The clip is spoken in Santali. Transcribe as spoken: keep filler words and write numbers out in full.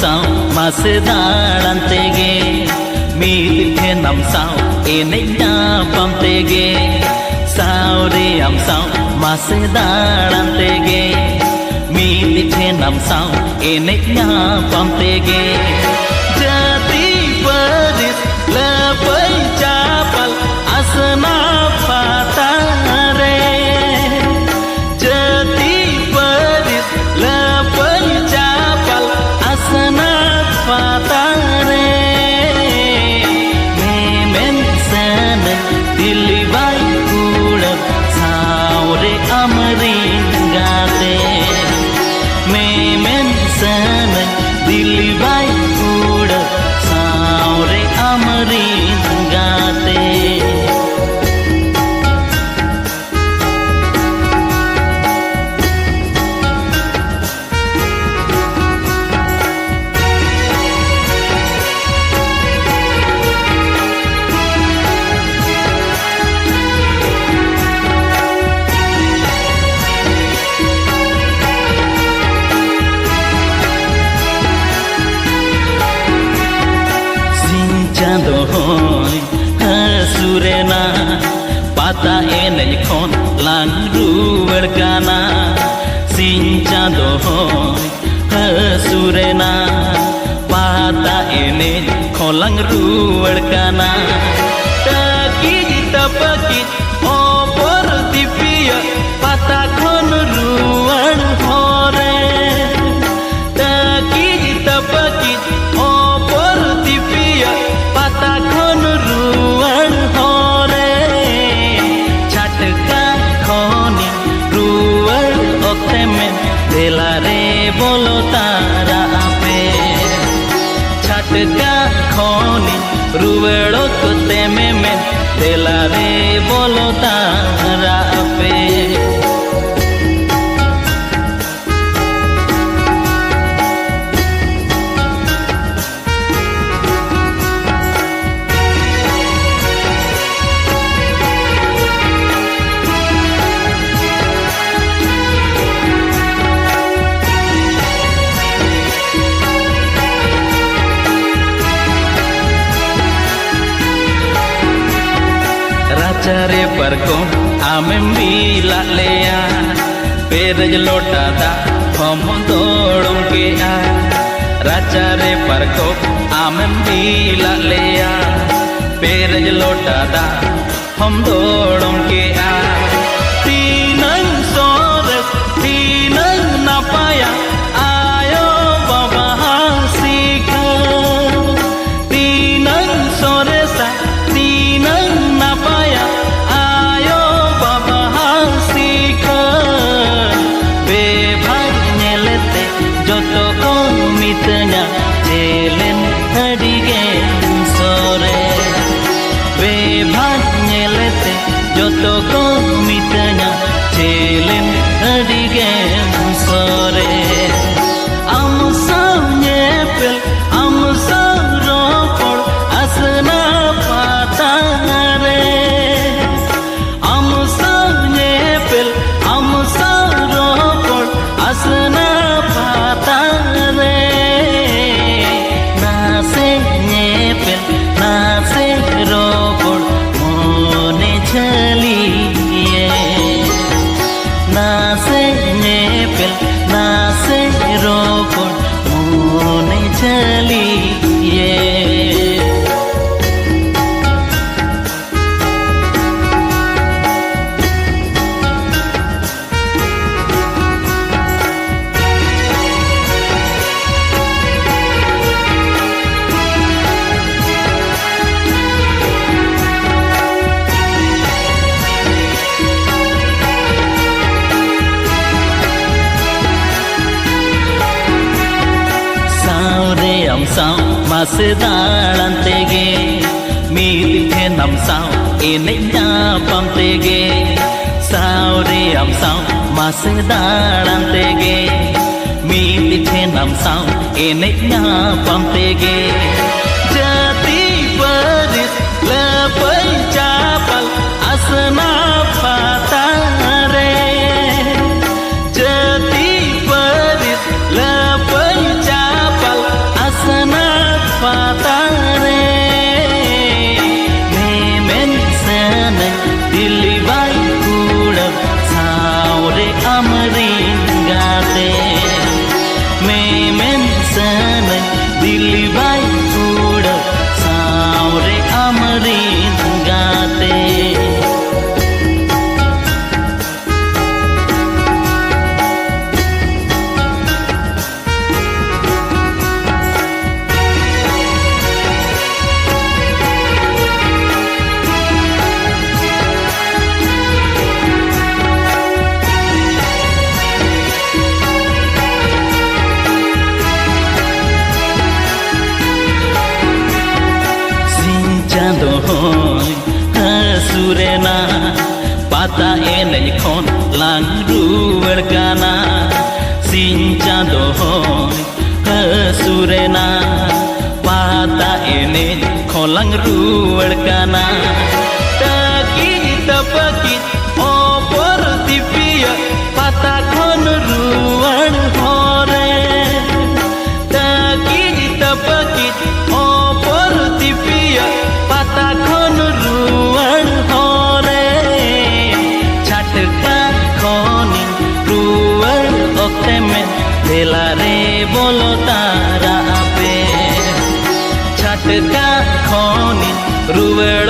ᱥᱟᱶ ᱢᱟᱥᱮ ᱫᱟᱬᱟᱱ ᱛᱮᱜᱮ, ᱢᱤᱫ ᱴᱷᱮᱱ ᱟᱢ ᱥᱟᱶ ᱮᱱᱮᱡ ᱧᱟᱯᱟᱢ ᱛᱮᱜᱮ, ᱥᱟᱶᱨᱮ ᱟᱢ ᱥᱟᱶ ᱢᱟᱥᱮ ᱫᱟᱬᱟᱱ ᱛᱮᱜᱮ, ᱢᱤᱫ ᱴᱷᱮᱱ ᱟᱢ ᱥᱟᱶ ᱮᱱᱮᱡ ᱧᱟᱯᱟᱢ ᱛᱮᱜᱮ, ᱡᱟᱹᱛᱤ ᱯᱟᱹᱨᱤᱥ ᱞᱟᱹᱯᱟᱹᱭ ᱪᱟᱯᱟᱞ ᱟᱥᱱᱟ ᱯᱟᱛᱟ ᱨᱮ᱾ ᱡᱟᱹᱛᱤ ᱯᱟᱹᱨᱤᱥ ᱞᱟᱹᱯᱟᱹᱭ ᱪᱟᱯᱟᱞ ᱟᱥᱱᱟ ᱯᱟᱛᱟ ᱨᱮ᱾ ᱢᱮᱢᱮᱱ ᱥᱟᱹᱱᱟᱹᱧ ᱫᱤᱞᱤ ᱵᱟᱭ ᱠᱩᱲᱟᱹᱣ ᱥᱟᱶᱨᱮ ᱟᱢᱨᱤᱱ ᱜᱟᱛᱮ᱾ ᱢᱮᱢᱮᱱ ᱥᱟᱹᱱᱟᱹᱧ ᱫᱤᱞᱤ ᱵᱟᱭ ᱠᱩᱲᱟᱹᱣ ᱥᱟᱶᱨᱮ ᱟᱢᱨᱤᱱ ᱜᱟᱛᱮ᱾ ᱥᱤᱧ ᱪᱟᱸᱫᱚ ᱦᱚᱸᱭ ᱦᱟᱹᱥᱩᱨᱮᱱᱟ, ᱯᱟᱛᱟ ᱮᱱᱮᱡ ᱠᱷᱚᱱ ᱞᱟᱝ ᱨᱩᱣᱟᱹᱲ ᱠᱟᱱᱟ᱾ ᱥᱤᱧ ᱪᱟᱸᱫᱚ ᱦᱚᱸᱭ ᱦᱟᱹᱥᱩᱨᱮᱱᱟ, ᱯᱟᱛᱟ ᱮᱱᱮᱡ ᱠᱷᱚᱱ ᱞᱟᱝ ᱨᱩᱣᱟᱹᱲ ᱠᱟᱱᱟ᱾ ᱛᱟᱹᱠᱤᱡ ᱛᱟᱹᱯᱟᱹᱠᱤᱡ ᱚᱯᱚᱨ ᱫᱤᱯᱤᱭᱟᱹ ᱯᱟᱛᱟ ᱠᱷᱚᱱ ᱨᱩᱣᱟᱹᱲ ᱦᱚᱨᱮ᱾ ᱛᱟᱹᱠᱤᱡ ᱛᱟᱹᱯᱟᱹᱠᱤᱡ ᱚᱯᱚᱨ ᱫᱤᱯᱤᱭᱟᱹ ᱯᱟᱛᱟ ᱠᱷᱚᱱ ᱨᱩᱣᱟᱹᱲ ᱦᱚᱨᱮ᱾ ᱪᱷᱟᱴᱠᱟ ᱠᱷᱚᱱᱤᱧ ᱨᱩᱣᱟᱹᱲ ᱚᱠᱛᱮ ᱢᱮᱱ ᱫᱮᱞᱟ ᱨᱮ ᱵᱚᱞᱚ ᱛᱟᱨᱟᱜ ᱯᱮ᱾ ᱪᱷᱟᱴᱠᱟ ᱠᱷᱚᱱᱤᱧ ᱨᱩᱣᱟᱹᱲ ᱚᱠᱛᱮ ᱢᱮᱢᱮᱱ ᱫᱮᱞᱟ ᱨᱮ ᱵᱚᱞᱚ ᱛᱟᱨᱟᱜ ᱯᱮ᱾ ᱯᱟᱨᱠᱚᱢ ᱟᱢᱮᱢ ᱵᱤᱞᱟᱫ ᱞᱮᱭᱟ, ᱯᱮᱨᱮᱡ ᱞᱚᱴᱟ ᱫᱟᱜ ᱦᱚᱢ ᱫᱚᱲᱚᱢ ᱠᱮᱜᱼᱟ᱾ ᱨᱟᱪᱟ ᱨᱮ ᱯᱟᱨᱠᱚᱢ ᱟᱢᱮᱢ ᱵᱤᱞᱟᱫ ᱞᱮᱭᱟ, ᱯᱮᱨᱮᱡ ᱞᱚᱴᱟ ᱫᱟᱜ ᱦᱚᱢ ᱫᱚᱲᱚᱢ ᱠᱮᱜᱼᱟ᱾ ᱛᱤᱱᱟᱹᱝ ᱥᱚᱨᱮᱥ, ᱛᱤᱱᱟᱹᱝ ᱱᱟᱯᱟᱭᱟ ᱟᱭᱳ ᱵᱟᱵᱟ ᱥᱤᱠᱷᱟᱹ᱾ ᱛᱤᱱᱟᱹᱝ ᱥᱚᱨᱮᱥᱟ, ᱛᱤᱱᱟᱹᱝ ᱱᱟᱯᱟᱭᱟ ᱟᱭᱳ ᱵᱟᱵᱟ ᱥᱤᱠᱷᱟᱹ᱾ ᱵᱮᱵᱷᱟᱨ ᱧᱮᱞᱛᱮ ᱡᱚᱛᱚ ᱠᱚ ᱢᱤᱛᱟᱹᱧᱟ, ᱪᱮᱞᱮᱱ ᱟᱹᱰᱤ ᱜᱮᱢ ᱥᱚᱨᱮᱥ᱾ ᱵᱮᱵᱷᱟᱨ ᱧᱮᱞᱛᱮ ᱡᱚᱛᱚ ᱠᱚ ᱢᱤᱛᱟᱹᱧᱟ, ᱪᱮᱞᱮᱱ ᱟᱹᱰᱤ ᱜᱮᱢ ᱥᱚᱨᱮᱥ᱾ ᱟᱢ ᱥᱟᱶ ᱧᱮᱯᱮᱞ, ᱟᱢ ᱥᱟᱶ ᱨᱚᱯᱚᱲ, ᱟᱥᱱᱟ ᱯᱟᱛᱟ ᱨᱮ᱾ ᱟᱢ ᱥᱟᱶ ᱧᱮᱯᱮᱞ, ᱟᱢ ᱥᱟᱶ ᱨᱚᱯᱚᱲ, ᱟᱥᱱᱟ ᱯᱟᱛᱟ ᱨᱮ᱾ ᱱᱟᱥᱮ ᱧᱮᱯᱮᱞ, ᱱᱟᱥᱮ ᱨᱚᱯᱚᱲ, ᱢᱚᱱᱮ ᱡᱷᱟᱹᱞᱤᱭᱮ᱾ ᱱᱟᱥᱮ ᱧᱮᱯᱮᱞ, ᱱᱟᱥᱮ ᱨᱚᱯᱚᱲ, ᱢᱚᱱᱮ ᱡᱷᱟᱹᱞᱤᱭᱮ᱾ ᱥᱟᱶᱨᱮ ᱟᱢ ᱥᱟᱶ ᱢᱟᱥᱮ ᱫᱟᱬᱟᱱ ᱛᱮᱜᱮ, ᱢᱤᱫ ᱴᱷᱮᱱ ᱟᱢ ᱥᱟᱶ ᱮᱱᱮᱡ ᱧᱟᱯᱟᱢ ᱛᱮᱜᱮ, ᱥᱟᱶᱨᱮ ᱟᱢ ᱥᱟᱶ ᱢᱟᱥᱮ ᱫᱟᱬᱟᱱ ᱛᱮᱜᱮ, ᱢᱤᱫ ᱴᱷᱮᱱ ᱟᱢ ᱥᱟᱶ ᱮᱱᱮᱡ ᱧᱟᱯᱟᱢ ᱛᱮᱜᱮ᱾ ᱡᱟᱹᱛᱤ ᱯᱟᱹᱨᱤᱥ ᱞᱟᱹᱯᱟᱹᱭ ᱪᱟᱯᱟᱞ ᱟᱥᱱᱟ ᱯᱟᱛᱟ ᱨᱮ᱾ ᱡᱟᱹᱛᱤ ᱯᱟᱹᱨᱤᱥ ᱞᱟᱹᱯᱟᱹᱭ ᱪᱟᱯᱟᱞ ᱟᱥᱱᱟ ᱯᱟᱛᱟ ᱨᱮ᱾ ᱢᱮᱢᱮᱱ ᱥᱟᱹᱱᱟᱹᱧ ᱯᱟᱛᱟ ᱮᱱᱮᱡ ᱠᱷᱚᱱ ᱞᱟᱝ ᱨᱩᱣᱟᱹᱲ ᱠᱟᱱᱟ, ᱥᱤᱧ ᱪᱟᱸᱫᱚ ᱦᱚᱸᱭ ᱦᱟᱹᱥᱩᱨᱮᱱᱟ᱾ ᱯᱟᱛᱟ ᱮᱱᱮᱡ ᱠᱷᱚᱱ ᱞᱟᱝ ᱨᱩᱣᱟᱹᱲ ᱠᱟᱱᱟ, ᱛᱟᱹᱠᱤᱡ ᱛᱟᱹᱯᱟᱹᱠᱤᱡ ᱚᱯᱚᱨ ᱫᱤᱯᱤᱭᱟᱹ ᱯᱟᱛᱟ ᱠᱷᱚᱱ ᱨᱩᱣᱟᱹᱲ ᱦᱚᱨᱮ᱾ ᱛᱟᱹᱠᱤᱡ ᱛᱟᱹᱯᱟᱹᱠᱤᱡ ᱚᱯᱚᱨ ᱫᱤᱯᱤᱭᱟᱹ ᱯᱟᱛᱟ ᱠᱷᱚᱱ ᱨᱩᱣᱟᱹᱲ ᱦᱚᱨᱮ᱾ ᱪᱷᱟᱴᱠᱟ ᱠᱷᱚᱱᱤᱧ ᱨᱩᱣᱟᱹᱲ ᱚᱠᱛᱮ ᱢᱮ ᱫᱮᱞᱟ ᱨᱮ ᱵᱚᱞᱚ ᱛᱟᱨᱟᱜ ᱯᱮ᱾ ᱪᱷᱟᱴᱠᱟ ᱠᱷᱚᱱᱤᱧ ᱨᱩᱣᱟᱹᱲ